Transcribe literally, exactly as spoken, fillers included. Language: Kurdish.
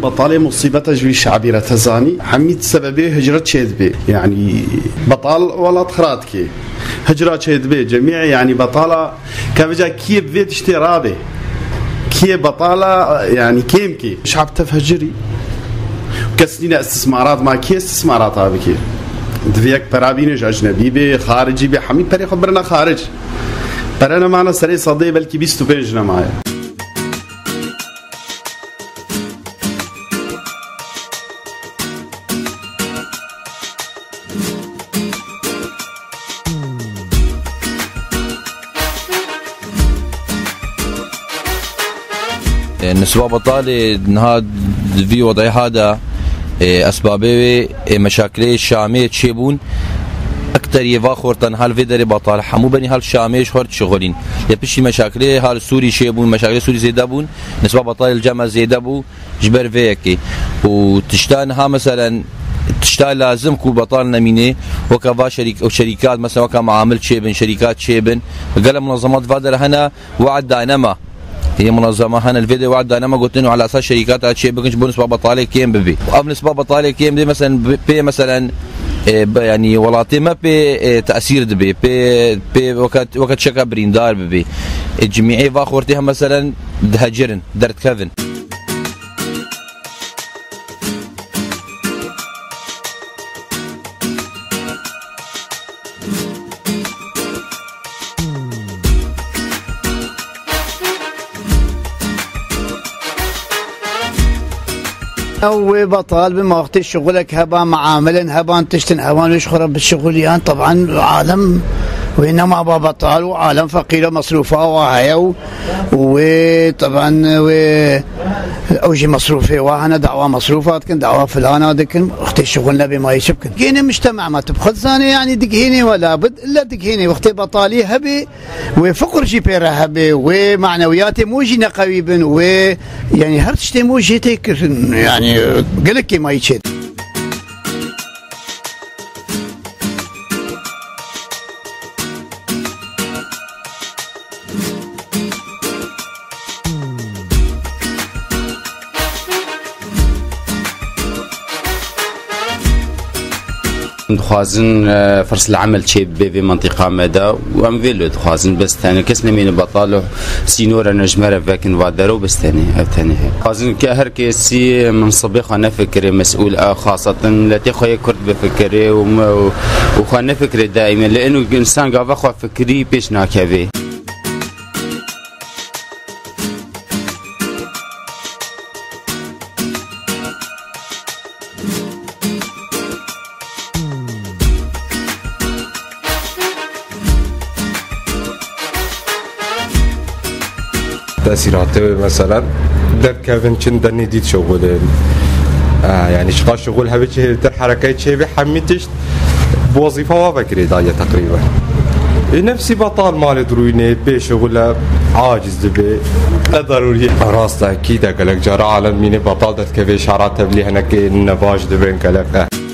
Betalê musîbeta ji wî şabî re te zanî. Hemî sebebê hicret çêdibê. Yanî betal welat xira dikê. Hicra çêdibê. Cemî yanî betala kevca kiyê bi vê tiştê rabê. Kiyê betala yanî kêm kê. Şab tev hicirî. Kes nîne istismarat ma kiyê istismarata bikê. Divê yek pera bîne ji ecnebî bê, xaricî bê, hemî perê xwe birine xaric. Pere nemane serê sedê belkî bîst û pênc nemaye. Nisba betalê niha di vî wedîha de, e, esbabê wê, e, meşakilê Şamê çêbûn. Ekteriyê va xortan hal vê derê betal hemû benî hal Şamê ji xwe dişixulîn. Lê piştî meşakilê hal Sûrî çêbûn, meşakilê Sûrî zêde bûn. Nisba betalê li cem me zêde bû. Ji ber vê yekê. Û tişta niha, meselen, tişta lazim ku betal nemîne, weke va şerîk-, û şerîkat, mesela, weke maamil çêbin, şerîkat çêbin. Gelek munazemat va dere hene, we'd dane me. Yê munazema hene, li vê de we'd dane me, gotin, û elasa şerîkata çêbikin, ji bo nisba betalê kêm bibe. Ev nisba betalê kêm dê, meselen, bi-, pê, meselen, e, be-, yanî welatê me pê, e, tesîr dibe, pê, pê weke, weke tişeka birîndar bibe. E, cimîê va xortê hem, meselen, dihecirin, derdikevin. Ew wê betal bin, ma wextê şixulek heba, meamilin heban, tiştin heban, wê ji xwe re bişixuliyan, teban alem wê nema ba betal û alem feqîr e, mesrûfa wa heye û Û wê, teban, wê, ew jî mesrûfê wa hene, dawa mesrûfa dikin, dawa filana dikin, wextê şixul nebê mayî çi bikin? Gênê mujtema me, tu bi xwe dizanê, yanî digihênê we labid, ille digihênê, wextê betalî hebê, wê fiqr jî pê re hebê, wê manewiyatê mo jî neqewî bin, wê, yanî her tiştê mo jê tê kirin, yanî gelek kêmayî çê. Dixwazin, e, firsel emel çê bibe vê mentiqa me de û em vê lo dixwazin, bes tenê kes nemîne betal û sînore ne ji me re vekin va dero, bes tenê, ev tenê heye. Dixwazin ke her kesî minsibê xwe nefikirê, mesûl e, xasetin miletê xwe yê Kurd bifikirê û me, û, û xwe nefikirê daîme. Lê ino însan gava xwe fikirî pêş nakevê. Tesîratê wê, meselen, derkevin çin denê dît şixulê. E, yanî şiqa şixul hebe çi hêvtir herekeyê çêbê, hemî tişt bi wezîfa wa ve girêdaye teqrîben. Ê nefsî betal malê dirûyne, bê şixul e, aciz dibe. E, darûrî ye. Rast e, ekîd e, gelek cara alem mîne betal derdikeve, şara tevlî henekê nebaş dibin gelek e.